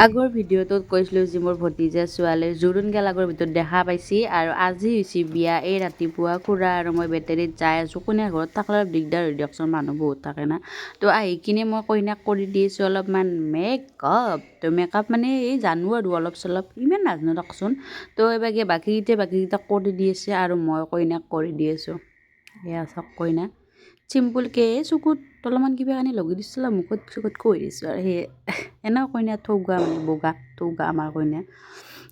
আগৰ ভিডিঅ'টোত কৈছিলোঁ যে মোৰ ভতিজা ছোৱালীৰ জোৰোণ গেল আগৰ ভিতৰত দেখা পাইছি। আৰু আজি হৈছে বিয়া। এই ৰাতিপুৱা খুৰা আৰু মই বেটেৰীত যাই আছোঁ। কইনাৰ ঘৰত থাকিলে অলপ দিগদাৰ হৈ দিয়কচোন, মানুহ বহুত থাকে না। তো আহি কিনে মই কইনাক কৰি দিছোঁ অলপমান মেকআপ। তো মেকআপ মানে এই জানো আৰু অলপ চলপ, ইমান নাজানো দিয়কচোন। তো এইভাগে বাকীকেইটা কৰি দি আছে আৰু মই কইনাক কৰি দি আছোঁ। এয়া চাওক কইনা চিম্পুলকৈ চকুত অলপমান কিবা কানি লগাই দিছিলোঁ, মুখত চকুত কৰি দিছোঁ আৰু সেয়ে। এনেও কইনা থৌগা, মানে বগা থৌগা আমাৰ কইনা।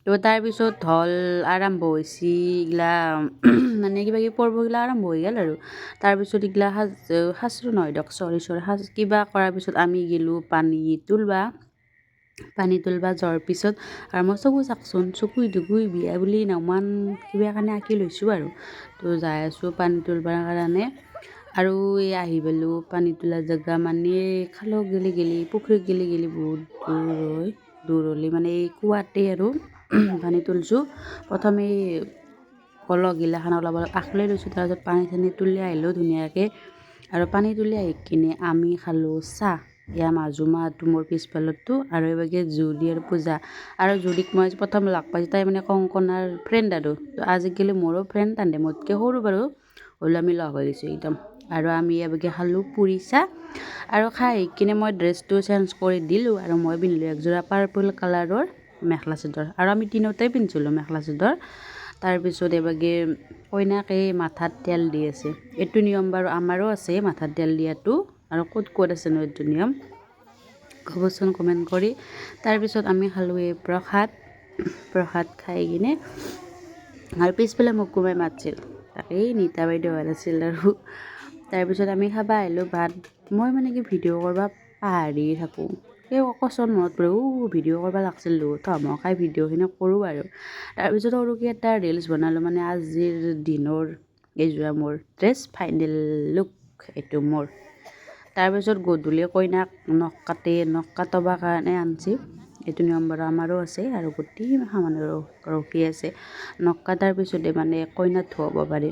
তো তাৰপিছত ঢল আৰম্ভ হৈছে, এইগিলা মানে কিবা কিবি পৰ্বগিলা আৰম্ভ হৈ গ'ল। আৰু তাৰপিছত এইগিলা সাজ নহয় দিয়ক, চৰি চৰি, সাজ কিবা কৰাৰ পিছত আমি গ'লোঁ পানী তুলবা। পানী তুলবা যোৱাৰ পিছত আৰু মই চকু চাকচোন, চকু দুগুই বিয়া বুলি নামান কিবা কাৰণে আঁকি লৈছোঁ। আৰু তো যাই আছোঁ পানী তুলবাৰ কাৰণে। আৰু এই আহি পালোঁ পানী তোলা জেগা, মানে খালত গেলি গেলি পুখুৰীত গেলি গেলি বহুত দূৰ হয়। দূৰ হ'লে মানে এই কুঁৱাতে আৰু পানী তুলছোঁ। প্ৰথমে কলহ গিলাখান অলপ অলপ আঁকলাই লৈছোঁ, তাৰপিছত পানী চানী তুলি আহিলোঁ ধুনীয়াকৈ। আৰু পানী তুলি আহি কিনে আমি খালোঁ চাহ। এয়া মাজু মাটো মোৰ পিছফালতো আৰু এইভাগে জুৰি আৰু পূজা। আৰু জুৰিক মই প্ৰথম লগ পাইছোঁ, তাই মানে কংকনাৰ ফ্ৰেণ্ড। আৰু তো আজিকালি মোৰো ফ্ৰেণ্ড, তাহাঁতে মোতকৈ সৰু বাৰু, হ'লেও আমি লগ হৈ গৈছোঁ একদম। আৰু আমি এভাগে খালোঁ পুৰি চাহ। আৰু খাই কিনে মই ড্ৰেছটো চেঞ্জ কৰি দিলোঁ আৰু মই পিন্ধিলোঁ একযোৰা পাৰ্পল কালাৰৰ মেখেলা চাদৰ। আৰু আমি তিনিওটাই পিন্ধিছিলোঁ মেখেলা চাদৰ। তাৰপিছত এভাগে কইনাক এই মাথাত তেল দি আছে। এইটো নিয়ম বাৰু আমাৰো আছে মাথাত তেল দিয়াটো। আৰু ক'ত ক'ত আছেনো এইটো নিয়ম ক'বচোন কমেণ্ট কৰি। তাৰপিছত আমি খালোঁ এই প্ৰসাদ। প্ৰসাদ খাই কিনে আৰু পিছফালে মোক কোনোবাই মাতছিল, তাকেই নিতা বাইদেউ আছিল। আৰু তাৰপিছত আমি খাব আহিলোঁ ভাত। মই মানে কি ভিডিঅ' কৰিব পাহৰি থাকোঁ, এই কচোন মনত পৰে, ভিডিঅ' কৰিব লাগছিল, থমকাই ভিডিঅ'খিনি কৰোঁ। আৰু তাৰপিছত সৰুকৈ এটা ৰিলচ বনালোঁ, মানে আজিৰ দিনৰ এইযোৰা মোৰ ড্ৰেছ ফাইনেল লুক এইটো মোৰ। তাৰপিছত গধূলি কইনাক নখ কাটে, নখ কাটবাৰ কাৰণে আনছি। এইটো নিয়ম বাৰু আমাৰো আছে। আৰু গোটেই মানুহ ৰখি আছে। নখ কটাৰ পিছতে মানে কইনাক ধুৱাব পাৰি।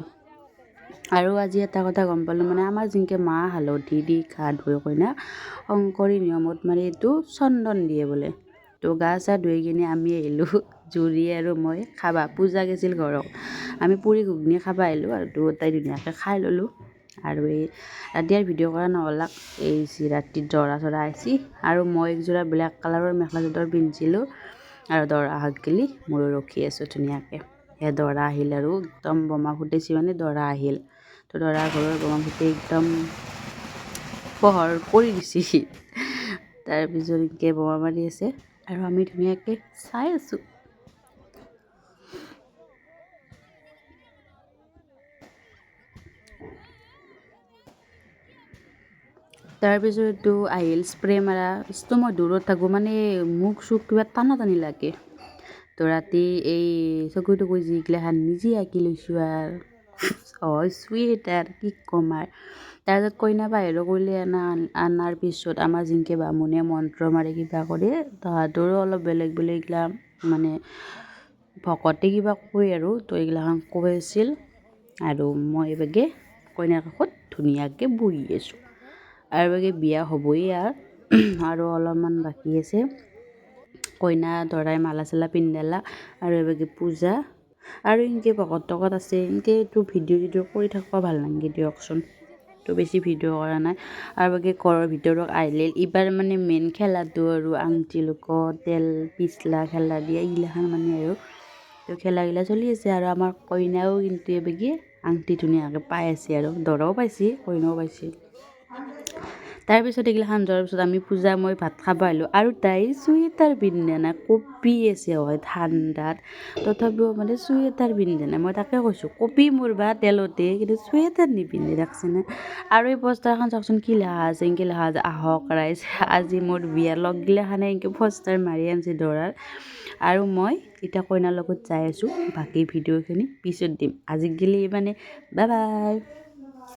আৰু আজি এটা কথা গম পালোঁ, মানে আমাৰ যেনেকৈ মাহ হালধি দি গা ধুৱে কইনাক, শংকৰী নিয়মত মানে এইটো চন্দন দিয়ে বোলে। তো গা চা ধুই কিনে আমি আহিলোঁ জুৰি আৰু মই খাবা। পূজা গেছিল ঘৰত, আমি পুৰি ঘুগনি খাব আহিলোঁ আৰু দুয়োটাই ধুনীয়াকৈ খাই ল'লোঁ। আৰু এই ৰাতি আৰু ভিডিঅ' কৰা নহ'লাক। এই ৰাতি দৰা চৰা আহিছি আৰু মই একযোৰা ব্লেক কালাৰৰ মেখেলা চাদৰ পিন্ধিছিলোঁ। আৰু দৰা আহাক গেলি ময়ো ৰখি আছোঁ ধুনীয়াকৈ। সেই দৰা আহিল আৰু একদম বোমা ফুটাইছি, মানে দৰা আহিল তো দৰা ঘৰৰ বোমা ফুটি একদম পোহৰ কৰি দিছি। তাৰপিছত এনেকৈ বোমা মাৰি আছে আৰু আমি ধুনীয়াকৈ চাই আছোঁ। তাৰপিছততো আহিল স্প্ৰে মাৰা। তো মই দূৰত থাকোঁ, মানে মুখ চুখ কিবা টানা টানি লাগে। তো ৰাতি এই চকু টকু যিগিলাখান নিজে আঁকি লৈছোঁ আৰু চুৱেটাৰ কি ক'ম। আৰু তাৰপিছত কইনা বাহিৰ কৰিলে আনাৰ পিছত আমাৰ যেনেকৈ বামুণে মন্ত্ৰ মাৰে কিবা কৰে, তাহাঁতৰো অলপ বেলেগ বেলেগ এইগিলা মানে ভকতে কিবা কয় আৰু তো এইগিলাখান কৈ আছিল। আৰু মই এইভাগে কইনাৰ কাষত ধুনীয়াকৈ বহি আছোঁ। আৰু এইভাগে বিয়া হ'বই আৰু অলপমান বাকী আছে। কইনা দৰাই মালা চালা পিন্ধালা আৰু এইভাগে পূজা আৰু এনেকৈ ভকত তকত আছে। এনেকৈতো ভিডিঅ' চিডিঅ' কৰি থাকিব ভাল নালাগে দিয়কচোন, তো বেছি ভিডিঅ' কৰা নাই। আৰু বাকী ঘৰৰ ভিতৰত আহিলে এইবাৰ মানে মেইন খেলাটো আৰু আংটি লোক তেল পিছলা খেলা দিয়া এইগিলাখান মানে আৰু তো খেলাগিলা চলি আছে। আৰু আমাৰ কইনাও কিন্তু এইভাগে আংটি ধুনীয়াকৈ পাই আছে আৰু দৰাও পাইছে, কইনাও পাইছে। তাৰপিছত এইগিলাখান যোৱাৰ পিছত আমি পূজা মই ভাত খাব আহিলোঁ আৰু তাই চুৱেটাৰ পিন্ধা নাই, কঁপি আছে হয় ঠাণ্ডাত, তথাপিও মানে চুৱেটাৰ পিন্ধা নাই। মই তাকে কৈছোঁ, কঁপি মৰবা তেলতে, কিন্তু চুৱেটাৰ নিপিন্ধে, দেখছেনে। আৰু এই পোষ্টাৰখন চাওকচোন কি লেখা আছে, এনেকৈ লেখা আছে আহক ৰাইজ আজি মোৰ বিয়া। লগগিলাখানে এনেকৈ পোষ্টাৰ মাৰি আনিছে দৰাৰ। আৰু মই এতিয়া কইনাৰ লগত যাই আছোঁ, বাকী ভিডিঅ'খিনি পিছত দিম। আজি গেলি মানে বাই বাই।